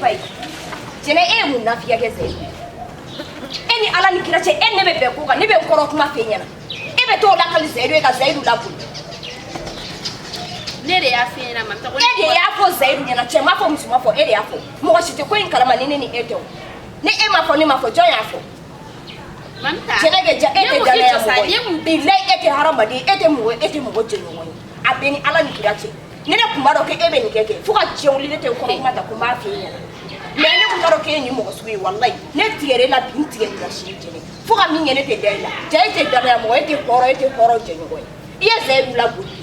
ba ye. Jɛnɛ, e ye mun nafiya kɛ Zayidu? E ni Ala ni kira cɛ, e ne bɛ bɛn ko kan, ne bɛ n kɔrɔ kuma f'e ɲɛna, e bɛ t'o lakali Zayidu ye ka Zayidu laboli. Ne de y'a f'i ɲɛna, Mamita, ko E de y'a fɔ Zayidu ɲɛna. Cɛ ma fɔ, muso ma fɔ, e de y'a fɔ. Mɔgɔ si tɛ ko in kalama ni ne ni e tɛ. O ni e ma fɔ, ne ma fɔ, jɔn y'a fɔ? Mamita, Jɛnɛ kɛ ja, e ne tɛ ko k'i danaya jɔ sa, mɔgɔ nin ye ye. mun Bilayi, e tɛ hadamaden, e tɛ mɔgɔ, e tɛ mɔgɔ jɛɲɔgɔn ye. A bɛ ni Ala ni kira cɛ, ni ne tun b'a dɔn k'e bɛ nin kɛ, fo ka diɲɛ wuli, ne tɛ n kɔrɔ kuma ta ko n b'a f'e ɲɛna. Mais ne tun t'a dɔn k'e ye nin mɔgɔ sugu ye. Walayi, ne tigɛra e la bi, n tigɛr'i la sini. Jɛnɛ, fo ka min kɛ, ne tɛ da e la. Ja, e tɛ danaya mɔgɔ, e tɛ hɔrɔn, e tɛ hɔrɔn jɛɲɔgɔn ye. I ye Zayidu laboli.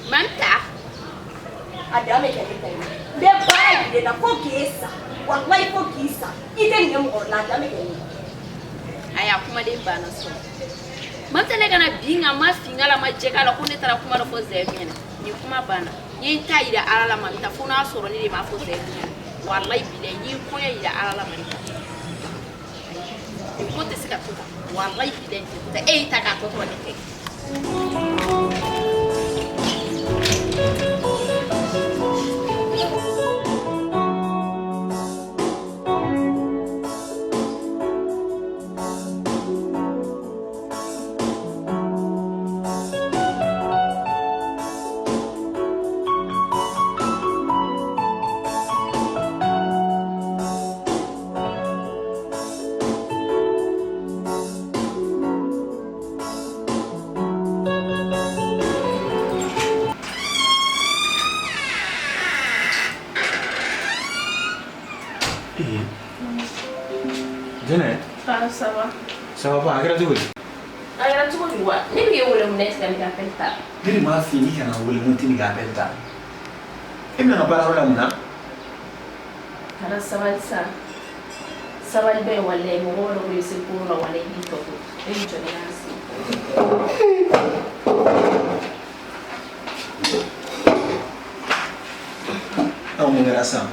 Mamita. A dan bɛ kɛ ne ta ye. N bɛ baara yir'i la fo k'e sa. Walayi, fo k'i sa, i tɛ nin kɛ mɔgɔ la. A dan bɛ kɛ ne ye. Ayi, a kumaden banna sɔrɔ. Mamita, ne kana bin kan, ma fin k'a la, ma jɛ k'a la ko ne taara kuma dɔ fɔ Zayidu ɲɛna. Nin kuma banna. N ye n ta yira Ala la, Mamita, fo n'a sɔrɔ ne de m'a fɔ Zayidu ɲɛna. Walayi bilayi, n ye n kɔɲɔ yira Ala la, Mamita. Nin ko tɛ se ka to tan. Walayi bilayi, nin tɛ to tan. E y'i ta k'a tɔ to ne tɛ. Jɛnɛ. Ah, ça va? Ça va pas, a kɛra cogo di? A kɛra cogo di wa? Ne bɛ k'e wele mun na, e tɛ ka ne ka appel ta? Ne de m'a f'i ye k'i kana wele, n ko n tɛ n'i ka appel ta. E bɛna n ka baarayɔrɔ la mun na? Kana sabali sa. Sabali bɛ walayi, mɔgɔ dɔ ko i bɛ se ko la, walayi i b'i tɔ to. E b'i jɔ ne k'a sigi. Aw, mun kɛra sisan?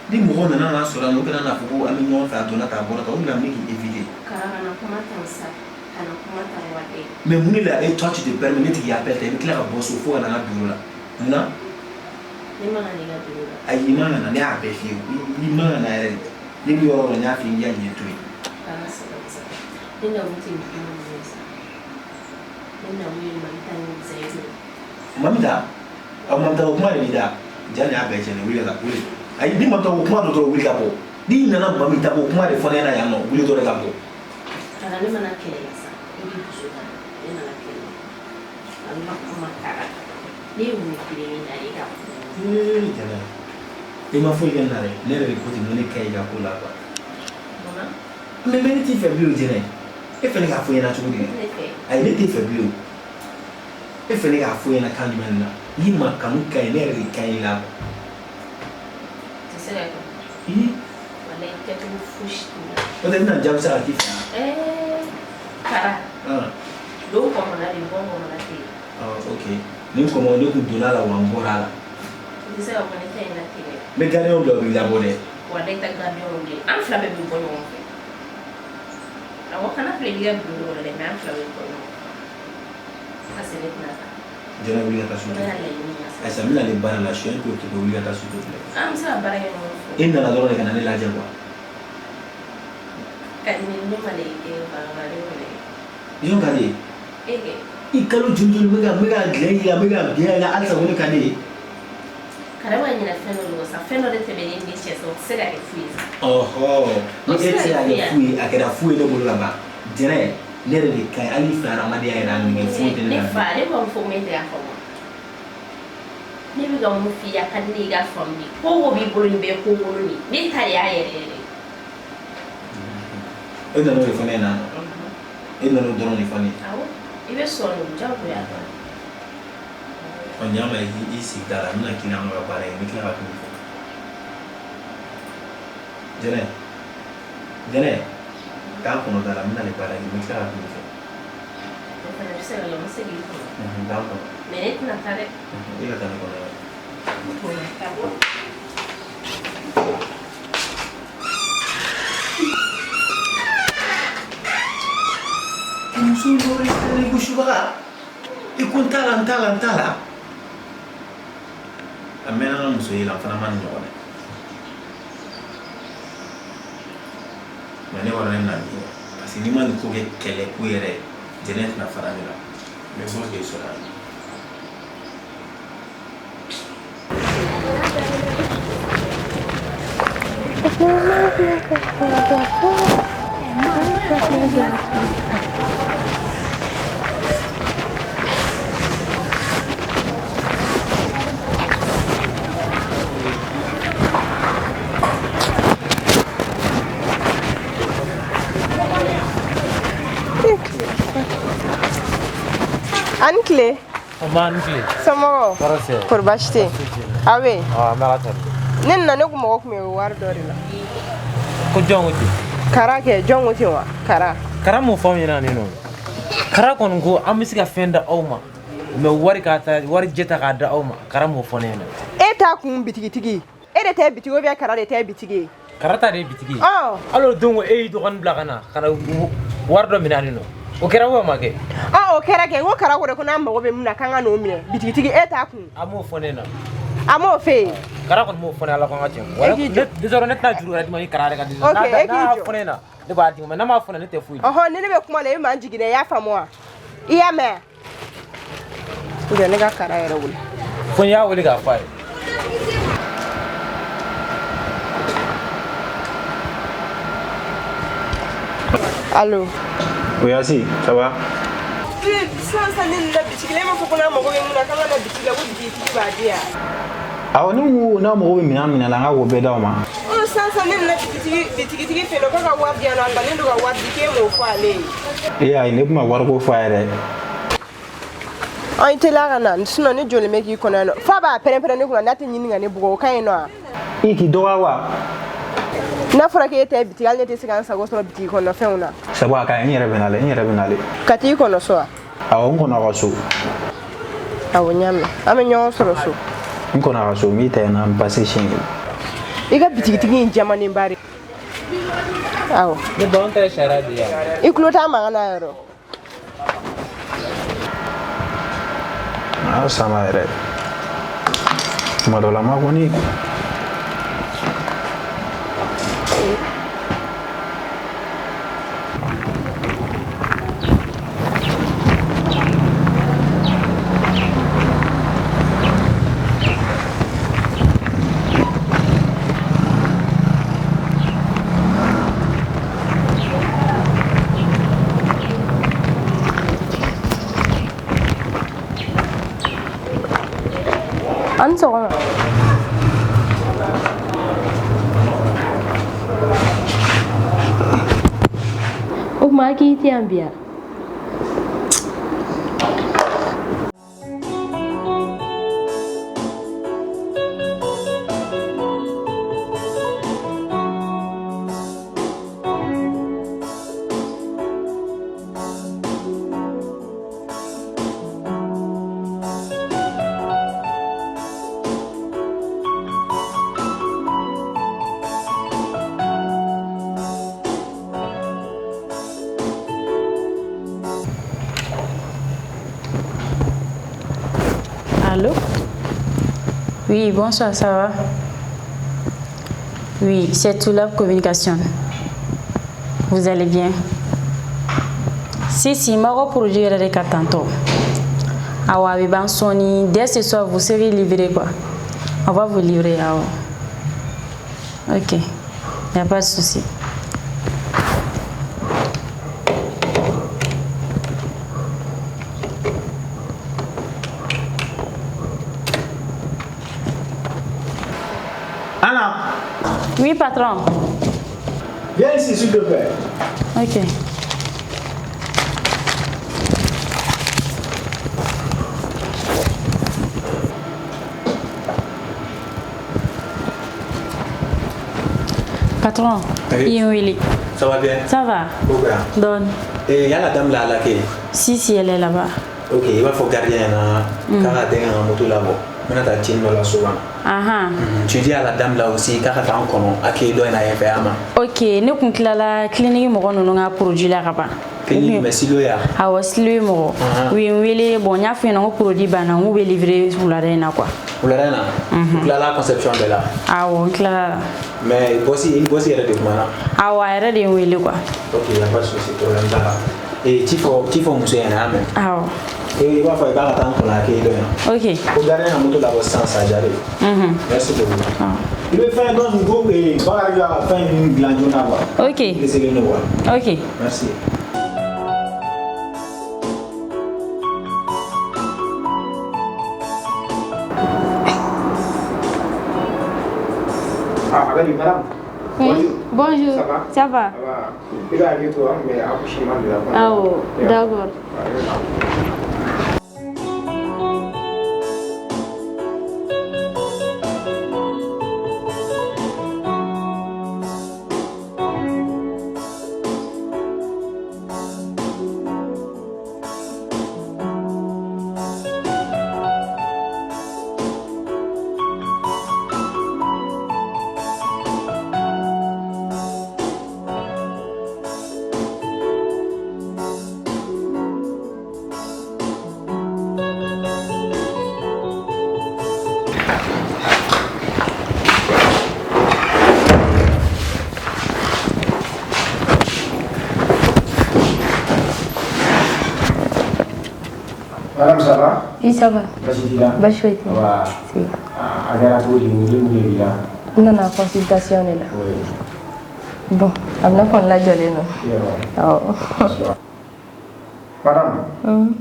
Ni mɔgɔ nana n'a sɔrɔ yan nɔ, u kana n'a fɔ ko an bɛ ɲɔgɔn fɛ, a donna tan, a bɔra tan, o de la n bɛ k'i éviter. Kara, kana kuma tan sa. Kana kuma tan walayi. Mais mun de la e, toi, tu te permets, ne tɛ k'i appel ta, i bɛ tila ka bɔ so fo ka na n ka bureau la. Mun na? Ne man ka n'i ka bureau la. Ayi, i man ka na, ne y'a bɛɛ f'i ye. I man ka na yɛrɛ de. Ne bɛ yɔrɔ o yɔrɔ, n y'a f'i ye, n y'a ɲɛ to yen. Kana sabali sa. Ne nakun tɛ nin kuma ninnu ye sa. Ne nakun ye Mamita ni Zayidu. Mamita, ɔ Mamita ko kuma de b'i da. Ja, nin y'a bɛɛ tiɲɛ, wuli ka taa, wuli. Ayi, ni Mamita ko kuma dɔ dɔrɔn, wuli ka bɔ. N'i nana Mamita ko kuma de fɔ ne ɲɛna yan nɔ, wuli dɔrɔn ka bɔ. Kara, ne mana kɛlɛ la sa. I b'i dusu ta. Ne nana kɛlɛ la. A ma kuma Kara. Ne ye mun kelen ye na e ka kuma? Ee Jɛnɛ, i ma foyi kɛ ne la dɛ. Ne yɛrɛ de ko ten, ko ne ka ɲi i ka ko la quoi. Munna? Mais ne t'i fɛ bilen o Jɛnɛ. E fɛnɛ k'a fɔ n ɲɛna cogo di? Ne fɛ. Ayi, ne t'e fɛ bilen o. E fɛnɛ k'a fɔ n ɲɛna kan jumɛn de la? N'i ma kanu ka ɲi, ne yɛrɛ de ka ɲi i la quoi. Tɛ se ka kɛ. Ii. Walayi, kɛcogo fosi t'o la. O tɛ, n bɛna jagosa ka k'i fɛ yan. Ɛɛ Kara. Ah. Don kɔmɔna de, bɔ kɔmɔna tɛ yen. Ah, ok. Ni kɔmɔ, ne kun donna a la wa n bɔra a la. I tɛ se ka bɔ ne ta in na ten dɛ. N bɛ gardien bila u b'i labɔ dɛ. Walayi, ta gardien wele. An fila bɛɛ bɛ bɔ ɲɔgɔn fɛ. Awɔ, kana filɛ i ka bureau kɔnɔ dɛ, mais an fila bɛɛ bɛ bɔ ɲɔgɔn fɛ. Parce que ne tɛna taa. Jɛnɛ, wuli ka taa so. Ne ka laɲini ka sa. Ayisa, n bɛna ne baara la, je suis un peu occupé, wuli ka taa s'il te plaît. An bɛ se ka baara kɛ ɲɔgɔn fɛ. E nana dɔrɔn de ka na ne lajɛ quoi. Ka di ne ne ma de kɛ baara ne kɔni. Jɔn ka di ye? E kɛ. I kalo joli joli, n bɛ ka gɛlɛn y'i la, n bɛ ka biɲɛ i la, halisa ko ne ka di ye. Kara ka ɲinɛ fɛn dɔ de kɔ sa, fɛn dɔ de tɛmɛnen ni cɛ sa, o tɛ se ka kɛ fu ye sa. Ɔhɔ, ni e tɛ se ka kɛ fu ye, a kɛra fu ye ne bolo ka ban. Jɛnɛ, ne yɛrɛ de ka ɲi hali fɛ hadamadenya yɛrɛ, a nege foyi tɛ ne Ne la. fa, ne b'a fɔ ko e tɛ k'a faamu. Ne bɛ ka mun f'i ye, a ka di ne ye i ka faamu de. Ko o ko b'i bolo, nin bɛɛ ye ko kolon de ye. Ne ta de y'a yɛrɛ yɛrɛ ye. E nana o de fɔ ne ɲɛna, e nana o dɔrɔn de fɔ ne ye. Awɔ, i bɛ sɔn nin diyagoya. Ɔ, ɲa ma, i sigi da la, n bɛna client ka baara kɛ, n bɛ tila ka kuma i fɛ. Jɛnɛ, Jɛnɛ, taa kɔnɔ da la, n bɛna nin baara kɛ, n bɛ tila ka kuma i fɛ. O fana bɛ se ka kɛ, n bɛ se k'i kɔnɔ. Taa kɔnɔ. Mais ne tɛna taa dɛ. E ka taa ne kɔnɔ. Ne tɛna taa. Muso yɔrɔ i ko subaga, i ko n t'a la, n t'a la, n t'a la. A mɛnna n ka muso ye la, n fana ma nin ɲɔgɔn dɛ. Mais ne b'a dɔn ne bɛna min kɛ, parce que n'i ma nin ko kɛ kɛlɛ ko yɛrɛ ye, jɛnɛ tɛna fara ne la. N bɛ bɔ k'e sɔrɔ yan. A ni tile. Nba, ni tile. Somɔgɔw? Tɔɔrɔ tɛ. Kɔri baasi tɛ yen? Aw bɛ yen? Awɔ, an bɛ Ala tanu. Ne nana, ne kun mago tun bɛ wari dɔ de la. Ko jɔn ko ten? Kara kɛ, jɔn ko ten wa? Kara. Kara m'o fɔ anw ɲɛna nin nɔ. Kara kɔni ko an bɛ se ka fɛn da aw ma, mais wari k'a ta, wari jɛ ta k'a da aw ma, Kara m'o fɔ ne ɲɛna. E t'a kun bitigitigi. E de tɛ bitigi ou bien Kara de tɛ bitigi ye? Kara ta de ye bitigi ye. Ɔ. Hali o don ko e y'i dɔgɔnin bila ka na ka na wari dɔ minɛ ani nɔ. O kɛra o ma kɛ? Ɔ, o kɛra kɛ. N ko Kara ko de ko n'a mago bɛ mun na k'an ka n'o minɛ. Bitigitigi, e t'a kun. A m'o fɔ ne ɲɛna. A m'o f'e ye. Kara kɔni m'o fɔ ne ɲɛna, Ala ko an ka tiɲɛ. E k'i jɔ. Désormais ne tɛna juru wɛrɛ d'i ma ni Kara yɛrɛ ka décision. Ok, e k'i N'a y'a jɔ. fɔ ne ɲɛna, ne b'a d'i ma, mais n'a m'a fɔ ne ɲɛna, ne tɛ foyi di. Ɔhɔn, ni ne bɛ kuma la, e m'an jigin dɛ, i y'a faamu wa? I y'a mɛn? Jɔ, ne ka Kara yɛrɛ wele. Fo n'i y'a wele k'a fɔ a ye. Allo. Oui, Asi, ça va? Sisan sisan ne nana bitigi la, e m'a fɔ ko n'a mago bɛ mun na k'an ka na bitigi la, ko bitigitigi b'a di yan. Awɔ, ne ko n'a mago bɛ minɛn min na, an ka k'o bɛɛ d'aw ma. Ɔ, sisan sisan ne nana bitigitigi fɛ yen nɔ, k'a ka wari di yan nɔ, a bannen don ka wari di, k'e m'o fɔ ale ye. E ayi, ne tun ma wariko fɔ a ye dɛ. Ɔ, i teliya ka na, sinon ne jɔlen bɛ k'i kɔnɔ yan nɔ. F'a b'a pɛrɛn-pɛrɛn ne kunna, n'a tɛ ɲini ka ne bugɔ, o ka ɲi nɔ wa? I k'i dɔgɔya wa? N'a fɔra k'e tɛ bitigi, hali ne tɛ se ka n sago sɔrɔ bitigi kɔnɔ fɛnw na. C'est bon, a ka ɲi, n yɛrɛ bɛ nale, n yɛrɛ bɛ nale. Ka t'i kɔnɔ so wa? Awɔ, n kɔnɔ a ka so. Awɔ, n y'a mɛn. An bɛ ɲɔgɔn sɔrɔ so. N kɔnɔ a ka so, n b'i ta yen nɔ, an bɛ passer siɲɛ kelen. I ka bitigitigi in jamanenba de. Awɔ. Ne ba, anw ta ye sariya de ye yan. I tulo t'a mankan na yɔrɔ. A sama yɛrɛ. Tuma dɔ la, ma kɔni. An sɔgɔma. O tuma k'i tɛ yan bi yan? Allô? Oui, bonsoir, ça va? Oui, c'est Toulab Communication. Vous allez bien? Si, si, ma produit yɛrɛ de ka tantôt. Awɔ, a bɛ ban sɔɔni. Dès ce soir, vous serez livré, quoi. On va vous livrer, awɔ. Ok, il n'y a pas de souci. Anna. Oui, patron. Viens ici, s'il te plaît. Ok. Patron, Oui. Willy. Ça va bien? Ça va. Ok. Donne. Et il y a la dame là, là qui est. Si, si, elle est là-bas. Ok, il va faut gardien là. Quand la dame en moto là-bas. Maintenant, t'as tien là souvent. Aha. Tu dis à la dame là aussi, quand t'as encore, à qui doit y avoir un Ok, ne kun tilala clinique mɔgɔ ninnu ka produit la ka ban. Kelen jumɛn, Silo ya? Awɔ, Silo ye mɔgɔ. U ye n wele, bon, n y'a f'u ɲɛna ko produit banna, n k'u bɛ livrer wulada in na quoi. Wulada in na? U tilala conception bɛɛ la? Awɔ, n tilala la. Mais boss, i ni boss yɛrɛ de kumana? Awɔ, a yɛrɛ de ye n wele quoi. Ok, y a pas de souci, problème t'a la. Ee, ci fɔ muso ɲɛna, y'a mɛn? Awɔ. Ee, i b'a fɔ i k'a ka taa n kɔnɔ a k'e dɔn yan. Ok. Ko gardien ka moto labɔ sisan sa jare. Merci beaucoup. I bɛ fɛn dɔn ko Bakari ka fɛn ninnu dilan joona quoi. Ok. Pressé don quoi. Ok. Merci. Ah, Abel, madame. Oui. Bonjour. Ça va? Ça va. Ça va. I b'a hakili to an bɛ accouchement de la. Awɔ, d'accord. Madame, ça va? Oui, ça va. Basi t'i la? Baasi foyi tɛ. Va. Si. A kɛra cogo di? Mun de b'i la? N nana consultation de la. Oui. Bon, a bɛna fɔ n lajɔlen don. Yɔrɔ. Awɔ. Madame,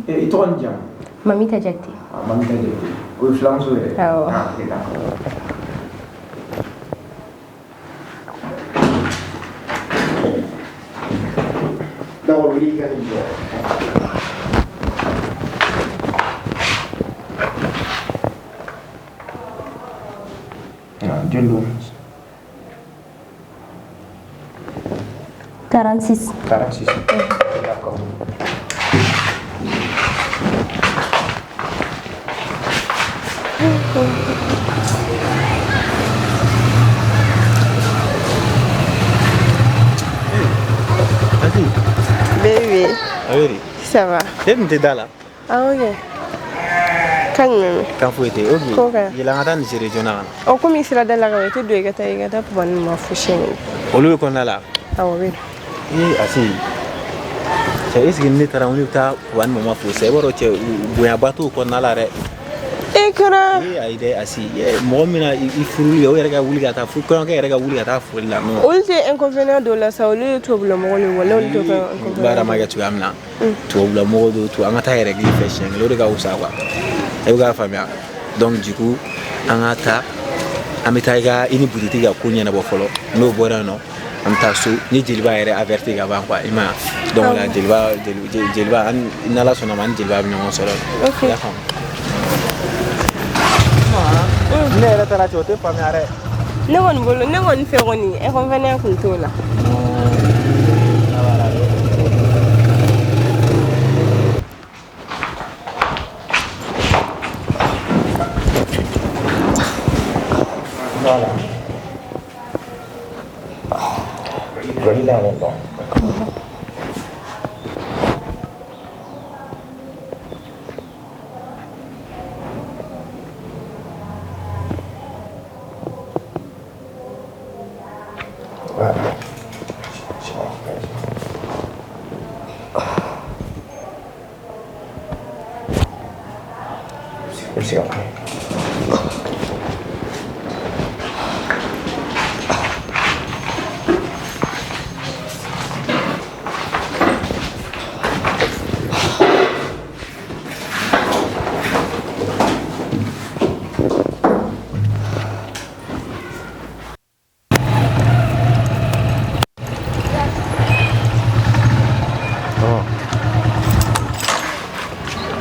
i tɔgɔ ni jamu? Mamita Jakite. Ah, Mamita Jakite. O ye filamuso yɛrɛ? Awɔ. Ah, ok, d'accord. D'accord, wuli i ka n'i jɔ. Ah, joli don? 46. 46. D'accord. Asi. Bébé. A bɛ di? Ça va. E tun tɛ da la? Awɔ kɛ. Kan jumɛn bɛ? Kan foyi tɛ. Ok. Ko kan. Yɛlɛ an ka taa nin sere joona ka na. Ɔ, komi i sera da la ka ban, i tɛ don i ka taa i ka taa papa ni mama fo siyɛn. Olu bɛ kɔnɔna la? Awɔ, bɛ yen. Ee, Asi. Cɛ, est ce que ni ne taara, ne bɛ taa papa ni mama fo sisan, i b'a dɔn cɛ, bonyaba t'o kɔnɔna la dɛ. E kɛra. Ee, ayi dɛ, Asi. Mɔgɔ min na i furuli kɛ, o yɛrɛ ka wuli ka taa fo kɔɲɔkɛ yɛrɛ ka wuli ka taa foli la, non. Olu tɛ inconvénient dɔw la sa, olu ye tubabulamɔgɔw de ye, walahi olu t'o fɛ inconvénient. Baara ma kɛ cogoya min na, tubabula mɔgɔw don tu, an ka taa yɛrɛ k'i fɛ siɲɛ kelen, o de ka wusa quoi. E bɛ k'a faamuya? Donc du coup, an ka taa, an bɛ taa i ka i ni butigi ka ko ɲɛnabɔ fɔlɔ. N'o bɔra yen nɔ, an bɛ taa so ni jeliba yɛrɛ averti ka ban quoi, i ma ye? Donc la jeliba jeliba an n'Ala sɔnna ma, an ni jeliba bɛ ɲɔgɔn sɔrɔ. Ok. I y'a faamu? Ne yɛrɛ taara cɛ, o tɛ faamuya dɛ. Ne kɔni bolo, ne kɔni fɛ kɔni, inconvénient kun t'o la. Voilà. Joli la longtemps. Voilà. C'est ok.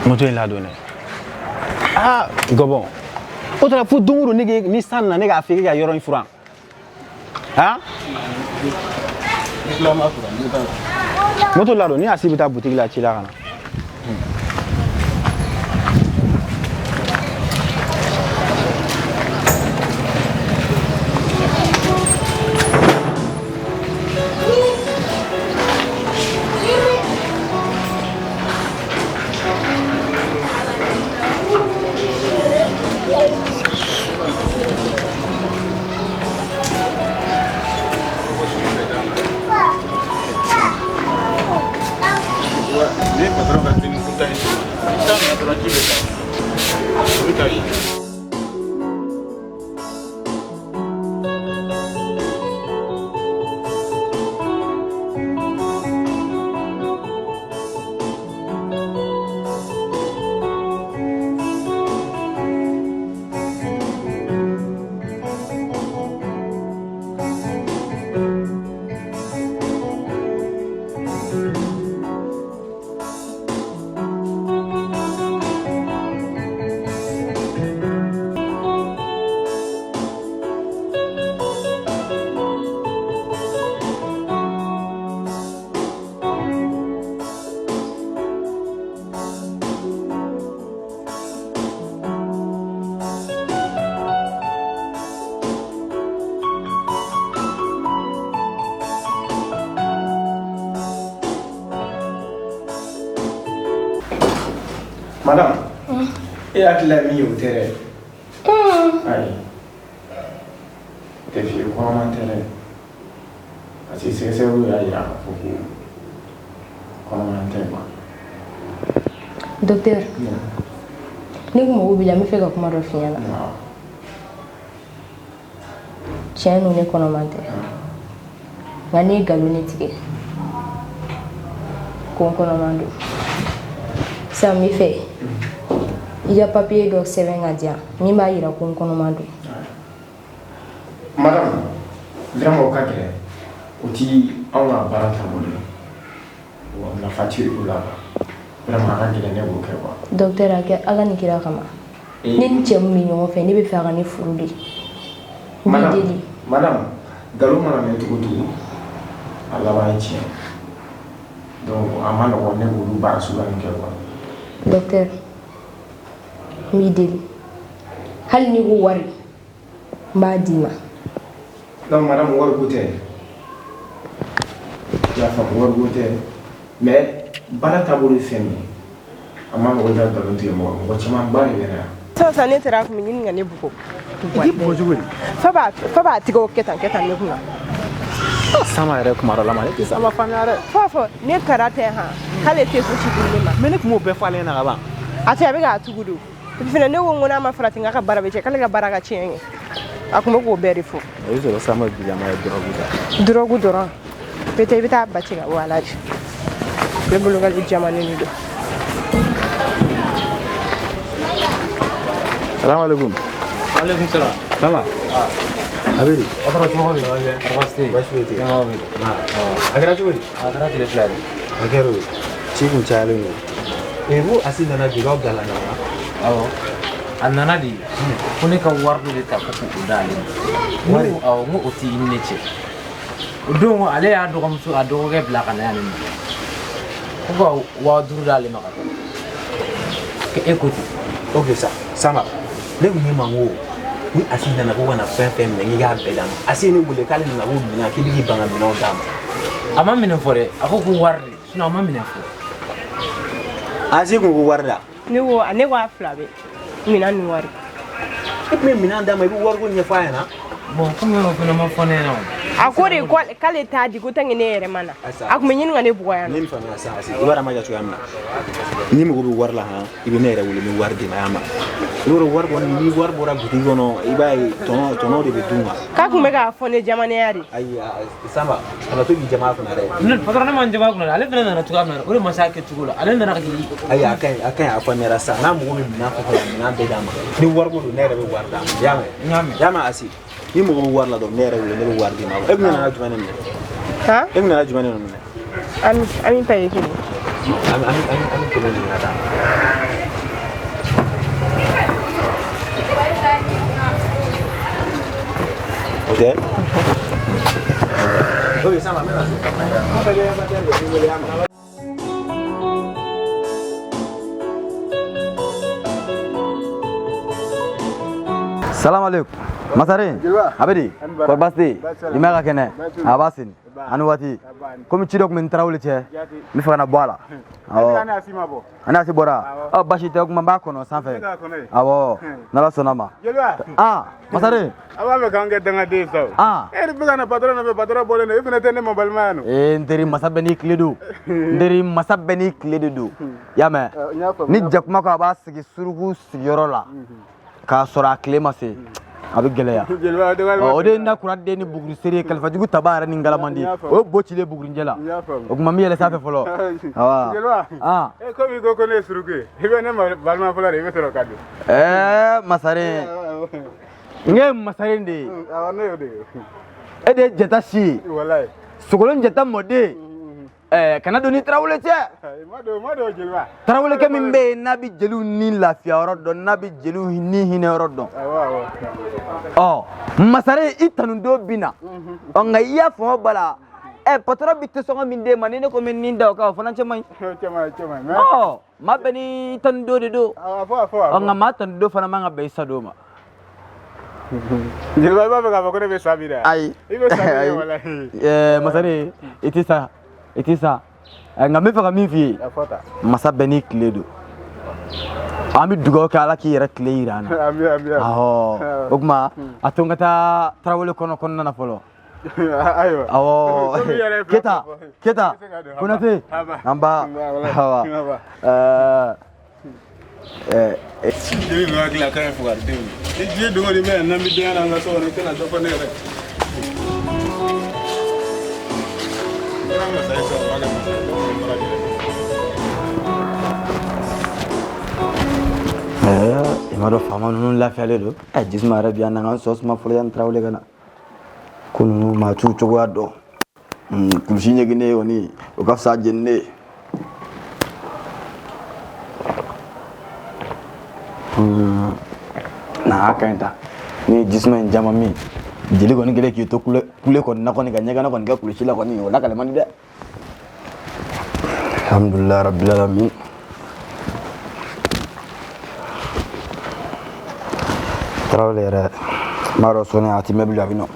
Moto in ladon dɛ. Aa, gɔbɔn, o taara fo don o don ne k'e ni san nana, ne k'a fɔ e ka yɔrɔ in furan han. Moto ladon ni a si bɛ taa butigi la ci la ka na. étage. Madame, e hakili la min ye o tɛ dɛ. Ayi. Tɛ fiyewu, kɔnɔman tɛ dɛ. Parce que sɛgɛsɛgɛliw y'a jira k'a fɔ ko kɔnɔman tɛ quoi. Docteur, ne kun mago b'i la, n bɛ fɛ ka kuma dɔ f'i ɲɛna. Tiɲɛ don, ne kɔnɔman tɛ. Nka ne ye nkalon de tigɛ ko n kɔnɔman don. Sisan n bɛ fɛ i ka papiye dɔ sɛbɛn ka di yan min b'a jira ko n kɔnɔman don. Madame, vraiment o ka gɛlɛn. O ti anw ka baara taabolo ye. Wa nafa ti o la quoi. Vraiment a ka gɛlɛn ne k'o kɛ quoi. Docteur, a kɛ Ala ni kira kama. Ne ni cɛ min bɛ ɲɔgɔn fɛ, ne bɛ fɛ a ka ne furu de. N b'i deli. Madame, nkalon mana mɛn cogo o cogo, a laban ye tiɲɛ. Donc a ma nɔgɔn ne k'olu baara suguya ninnu kɛ quoi. Docteur, n b'i deli. Hali n'i ko wari, n b'a d'i ma. Non madame, wari ko tɛ. I y'a faamu, wari ko tɛ. Mais baara taabolo ye fɛn min ye, a ma nɔgɔn i ka nkalon tigɛ mɔgɔ mɔgɔ camanba de bɛ na yan. Sisan ne taara a kun bɛ ɲini ka ne bugɔ. I k'i bugɔ cogo di? Fa b'a tigɛw kɛ tan kɛ tan ne kunna. Sama yɛrɛ kuma dɔ la ma, ne tɛ Sama faamuya dɛ. F'a fɔ ne kara tɛ han, k'ale tɛ fosi di ne ma. Mais ne tun b'o bɛɛ fɔ ale ɲɛna ka ban. A tɛ, a bɛ k'a tugu don. Et puis fɛnɛ ne ko n ko n'a ma farati n k'a ka baara bɛ tiɲɛ, k'ale ka baara ka tiɲɛ ye. A kun bɛ k'o bɛɛ de fɔ. O bɛ sɔrɔ Sama bilama ye dɔrɔgu ta. Dɔrɔgu dɔrɔn. Peut-être i bɛ taa ba ci ka bɔ a la de. Ne bolo k'ale jamanen de don. Salamu alaikum. Alaikum salam. Sama. A bɛ di? A taara cogo di? Baasi tɛ yen. Baasi foyi tɛ yen. A kɛra cogo di? A kɛra tile fila de. A kɛra o ye. Ci kun cayalen don. Ee, n ko Asi nana bi k'aw bilala ɲɔgɔn na. Awɔ. A nana de ko ne ka wari dɔ de ta ko k'o d'ale ma. Wari? Awɔ, n ko o t'i ni ne cɛ. O don ale y'a dɔgɔmuso a dɔgɔkɛ bila ka na yan nin nɔ. Ko ka 5000 d'ale ma ka taa. Ko e ko ten. Ok sa, Sama, ne kun b'i ma n ko ni Asi nana ko ka na fɛn fɛn minɛ k'i k'a bɛɛ d'a ma. Asi ye ne wele k'ale nana ko minɛn k'i bɛ k'i ban ka minɛnw d'a ma. A ma minɛn fɔ dɛ, a ko ko wari de, sinon a ma minɛn fɔ. Asi kun ko wari da. Ne ko a fila bɛɛ, minɛn ni wari. E tun bɛ minɛn d'a ma, i bɛ wariko ɲɛfɔ a ɲɛna. Bon, komi o fana ma fɔ ne ɲɛna o. A ko de k'ale t'a di ko tant que ne yɛrɛ ma na. A kun bɛ ɲini ka ne bugɔ yan nɔ. Ne nin faamuya sisan Asi, i b'a dɔn an b'a kɛ cogoya min na. N'i mago bɛ wari la han, i bɛ ne yɛrɛ wele n bɛ wari d'i ma, i y'a mɛn. I b'a dɔn wari kɔni, ni wari bɔra butigi kɔnɔ, i b'a ye tɔnɔ de bɛ d'u ma. K'a kun bɛ k'a fɔ ne jamanenya de. Ayi Sama, kana to k'i jama a kunna dɛ. Ne patron, ne ma n jama a kunna dɛ, ale fana nana cogoya min na o de ma se a kɛcogo la, ale nana ka k'i. Ayi a ka ɲi, a ka ɲi, a faamuyara sisan. N'a mago bɛ minɛn fɛn fɛn la, minɛn bɛɛ d'a ma. Ni wariko don, ne yɛrɛ bɛ wari d'a ma. I y'a mɛn? N y'a mɛn. I y'a mɛn Asi? Ni mago bɛ wari la dɔrɔn, ne yɛrɛ wele, ne bɛ wari d'i ma. E kun nana jumɛn de minɛ? Han? E kun nana jumɛn de minɛ? An bɛ paye kelen. An bɛ kɛmɛ ɲini ka d'a ma. O tɛ? Ok Sama, n bɛna so. N bɛ wele a ma. Salam alaikum. Masare, a bɛ di? Kɔri baasi tɛ yen? I ma ka kɛnɛ? A b'a sen. Ani waati. Komi ci dɔ tun bɛ n tarawele cɛ, n bɛ fɛ ka na bɔ a la. Awɔ. Ani Asi bɔra? Ɔ baasi tɛ, o tuma n b'a kɔnɔ sanfɛ. Awɔ, n'Ala sɔnna ma. Ah, Masare. A b'a fɛ k'an kɛ dangaden ye sa o. Ah. E de bɛ ka na patɔrɔn nɔfɛ, patɔrɔn bɔlen don, e fana tɛ ne ma balimaya nɔ. Ee n teri, masa bɛɛ n'i tile don. N teri, masa bɛɛ n'i tile de don. I y'a mɛn? Ni jakuma ko a b'a sigi suruku sigiyɔrɔ la. K'a sɔrɔ a tile ma se, a bɛ gɛlɛya. O de ye nakura den ni buguri seri ye, kalifajugu taba yɛrɛ ni ngalamandi, o ye bo cilen bugurinjɛ la. O tuma n bɛ yɛlɛ sanfɛ fɔlɔ. Awa. Jeliba. Ah. E komi i ko ko ne ye suruku ye, i bɛ ne balima fɔlɔ de, i bɛ sɔrɔ ka don. Ɛɛ Masaren, n ye Masaren de ye. Awɔ, ne y'o de ye. E de ye Jɛnta si ye. Walayi. Sogolon Jɛnta mɔden. Ɛɛ kana don ni Tarawele cɛ. Ma don, ma don jeliba. Tarawelekɛ min bɛ yen n'a bɛ jeliw ni lafiya yɔrɔ dɔn, n'a bɛ jeliw ni hinɛ yɔrɔ dɔn. Awɔ, awɔ. Ɔ Masaren, i tanudon bɛ na. Ɔ nka i y'a faamu bala. Ɛ patɔrɔn bɛ tesɔngɔ min d'e ma, ni ne ko n bɛ nin da o kan, o fana cɛ man ɲi. Cɛ man ɲi, cɛ man ɲi. Ɔ maa bɛɛ ni tanudon de don. A fɔ, a fɔ, a fɔ. Ɔ nka maa tanudon fana man ka bɛn i sadon ma. Jeliba, i b'a fɛ k'a fɔ ko ne bɛ sa bi dɛ? Ayi. I bɛ sa bi dɛ, walayi. Ɛɛ Masaren, i tɛ sa, i tɛ sa. Nka n bɛ fɛ ka min f'i ye. A fɔ tan. Masa bɛɛ n'i tile don. An bɛ dugawu kɛ Ala k'i yɛrɛ tile yira an na. Ami, ami, ami. Awɔ. O tuma a to n ka taa Tarawele kɔnɔ kɔnɔna na fɔlɔ. Ayiwa. Awɔ. Keta, Keta, Konate, an ba. Awa. Ɛɛ ɛɛ. Jeli bɛ hakili la k'a ye fugaridenw ye. Ni diɲɛ don o don i bɛ yan n'an bɛ denya la an ka so kɔnɔ, i tɛna dɔ fɔ ne yɛrɛ. N kɛra masa ye sisan, o b'a kɛ masa ye. Dɔw bɛ baara kɛ. Ɛɛ i m'a dɔn faama ninnu lafiyalen don. Ɛ jisuma yɛrɛ bi yan na, n ka n sɔ suma fɔlɔ yanni Tarawele ka na. Ko ninnu maa t'u cogoya dɔn. Kulusi ɲɛgɛnnen kɔni, o ka fisa jeninen ye. Na a ka ɲi ta ni ye jisuma in jama min jeli kɔni kɛlen k'i to kule kule kɔni na kɔni ka ɲɛgɛnɛ kɔni kɛ kulusi la kɔni, o lakale man di dɛ. Alhamdulilayi rabbil alamin. Tarawele yɛrɛ n b'a dɔn sɔɔni a ti mɛn bilen, a bɛ nɔ.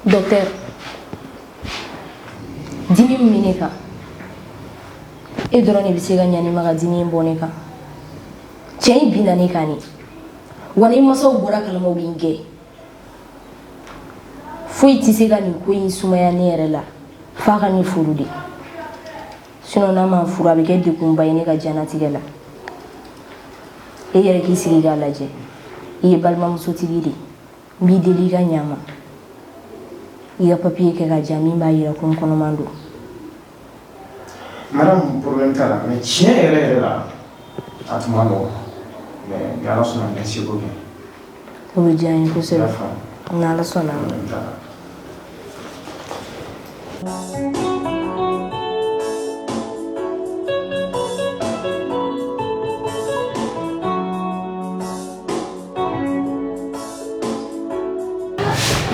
Docteur, dimi min bɛ ne kan, e dɔrɔn de bɛ se ka ɲa ne ma ka dimi in bɔ ne kan. Cɛ in binna ne kan de, wa ni masaw bɔra kalama, u bɛ n gɛn. Foyi tɛ se ka nin ko in sumaya ne yɛrɛ la f'a ka ne furu de. Sinon n'a ma furu, a bɛ kɛ degunba ye ne ka diɲɛnatigɛ la. E yɛrɛ k'i sigi k'a lajɛ, i ye balimamusotigi de ye. N b'i deli i ka ɲa n ma, i ka papiye kɛ ka diyan min b'a yira ko n kɔnɔman don. Madame, problème t'a la, mais tiɲɛ yɛrɛ yɛrɛ la, a tun ma nɔgɔn, mais ni Ala sɔnna, n bɛ seko kɛ. O bɛ diya n ye kosɛbɛ. I y'a faamu. N'Ala sɔnna a ma. Problème t'a la.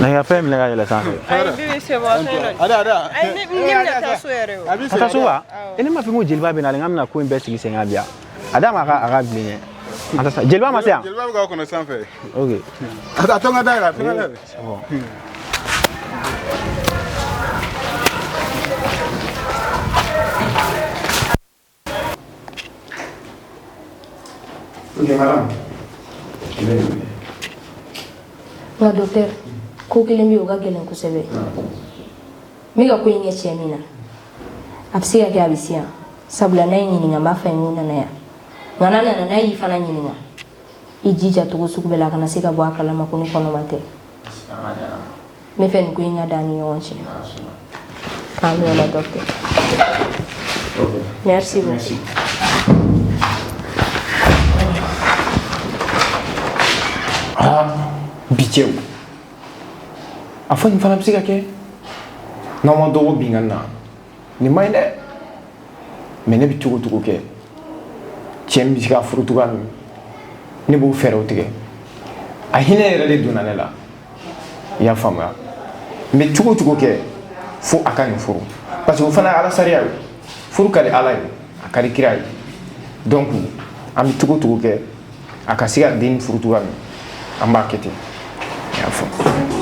Na i ka fɛn minɛ ka yɛlɛ sanfɛ. Ayi bébé, c'est bon, a fɛn dɔ. Ada, ada. Ayi, ne bɛna taa so yɛrɛ o. Ka taa so wa? E ne m'a fɔ ko jeliba bɛ na, n k'an bɛna ko in bɛɛ sigi sen kan bi yan. A d'a ma a ka bilen ɲɛ. An taa sa. Jeliba ma se yan? Jeliba bɛ k'aw kɔnɔ sanfɛ. Ok. A to n ka da yɛlɛ, a to n ka da yɛlɛ. C'est bon. Ok madame, i bɛ nin minɛ. Nka docteur, ko kelen bɛ yen, o ka gɛlɛn kosɛbɛ. N bɛ ka ko in kɛ cɛ min na, a bɛ se ka kɛ a bɛ se yan, sabula n'a y'i ɲininka, n b'a fɔ a ye n ko n nana yan. Nka n'a nana, n'a y'i fana ɲininka, i jija cogo sugu bɛɛ la a kana se ka bɔ a kalama ko ne kɔnɔma tɛ. N bɛ fɛ nin ko in ka dan ni ɲɔgɔn cɛ. K'an bɛn o la docteur. Merci beaucoup. Ah, bi cɛw, a fɔ nin fana bɛ se ka kɛ n'aw ma dɔ bɔ binkanni na, nin man ɲi dɛ. Mais ne bɛ cogo cogo kɛ, cɛ min bɛ se ka furu cogoya min, ne b'o fɛɛrɛw tigɛ. A hinɛ yɛrɛ de donna ne la, i y'a faamuya. N bɛ cogo cogo kɛ fo a ka nin furu, parce que o fana ye Ala sariya ye. Furu ka di Ala ye, a ka di kira ye. Donc an bɛ cogo cogo kɛ a ka se ka den furu cogoya min, an b'a kɛ ten, i y'a faamu. faamu.